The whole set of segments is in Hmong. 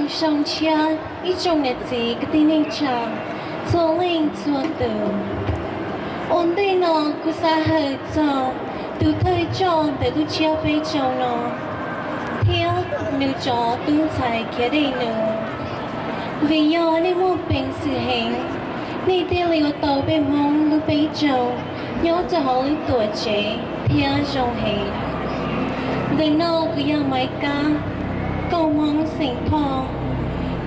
Zoo siab ib tsoom niam txiv kwv tij neej tsa txhua leej txhua tus. Ua ntej no kuv xav hawm txog tus thawj coj ntawm lub tsiab peb caug no thiab nws cov tub ntxhais khiav dej num. Vim yog nej muaj peev xwm heev, nej thiaj li ua tau peb Hmoob lub peb caug nyob rau hauv lub tuam tsev thiab zoo heev. Ntawm no kuv yog Maiv Kab, nkauj Hmoob xeem Phoj.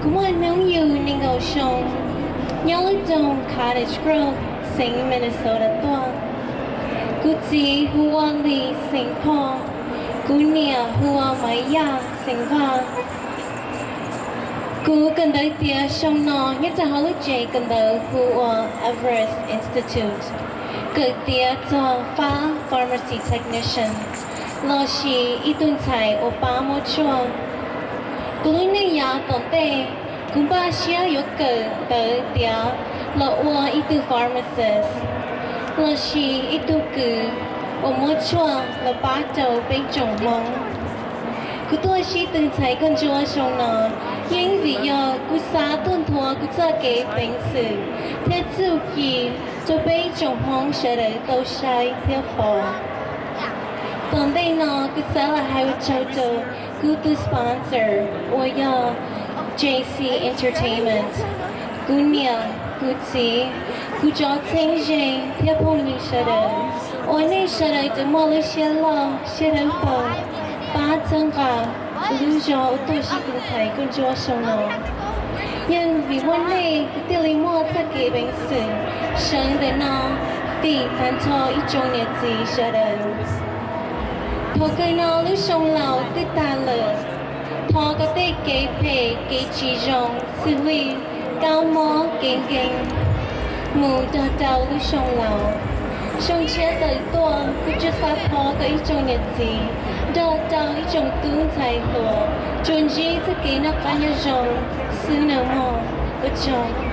Kuv muaj hnub yug nees nkaum xyoo, nyob lub nroog Cottage Grove, xeev Minnesota tuaj. Kuv txiv hu ua Lis xeem Phoj, kuv niam hu ua Maiv Yaj xeem Vaj. Kuv kawm ntawv tiav xyoo no nyob rau hauv lub tsev kawm ntawv hu ua Everest Institute, kawm tiav txog fab pharmacy technician, lossis ib tug ntxhais uas pab muab tshuaj. Kuv lub neej yav tom ntej, kuv npaj siab yuav kawm ntawv tiav los ua ib tug pharmacist, lossis ib tug kws uas muab tshuaj los pab rau peb tsoom Hmoob. Kuv tuaj sib tw ntxhais koj ntsuab xyoo no yeej vim yog kuv xav tuaj nthuav kuv txoj kev peev xwm thiab txuj ci rau peb tsoom Hmoob sawv daws tau saib thiab pom. Tom ntej no kuv xav los hais ua tsaug rau kuv tus sponsor uas yog J C Entertainment, kuv niam, kuv txiv, kuv cov txheeb ze thiab phooj ywg sawv daws, uas nej sawv daws tseem muaj lub siab loj siab dawb paug pab txhawb nqa kuv lub zog uas tuaj sib tw ntxhais koj ntsuab xyoo no. Yeej vim muaj nej kuv thiaj li muaj txoj kev peev xwm sawv ntawm no fim tag nrho ib tsoom niam txiv sawv daws. Thaum kawg no lub xyoo laus twb tag lawm, thov kom tej kev phem kev tsis zoo xws li kab mob kev nkeeg mus nrog rau lub xyoo laus. Xyoo tshiab tawm tuaj kuv tsuas xav thov kom ib tsoom niam txiv nrog rau ib tsoom tub ntxhais hluas tsuas ntsib txoj kev noj qab nyob zoo xwb nawb mog. Ua tsaug.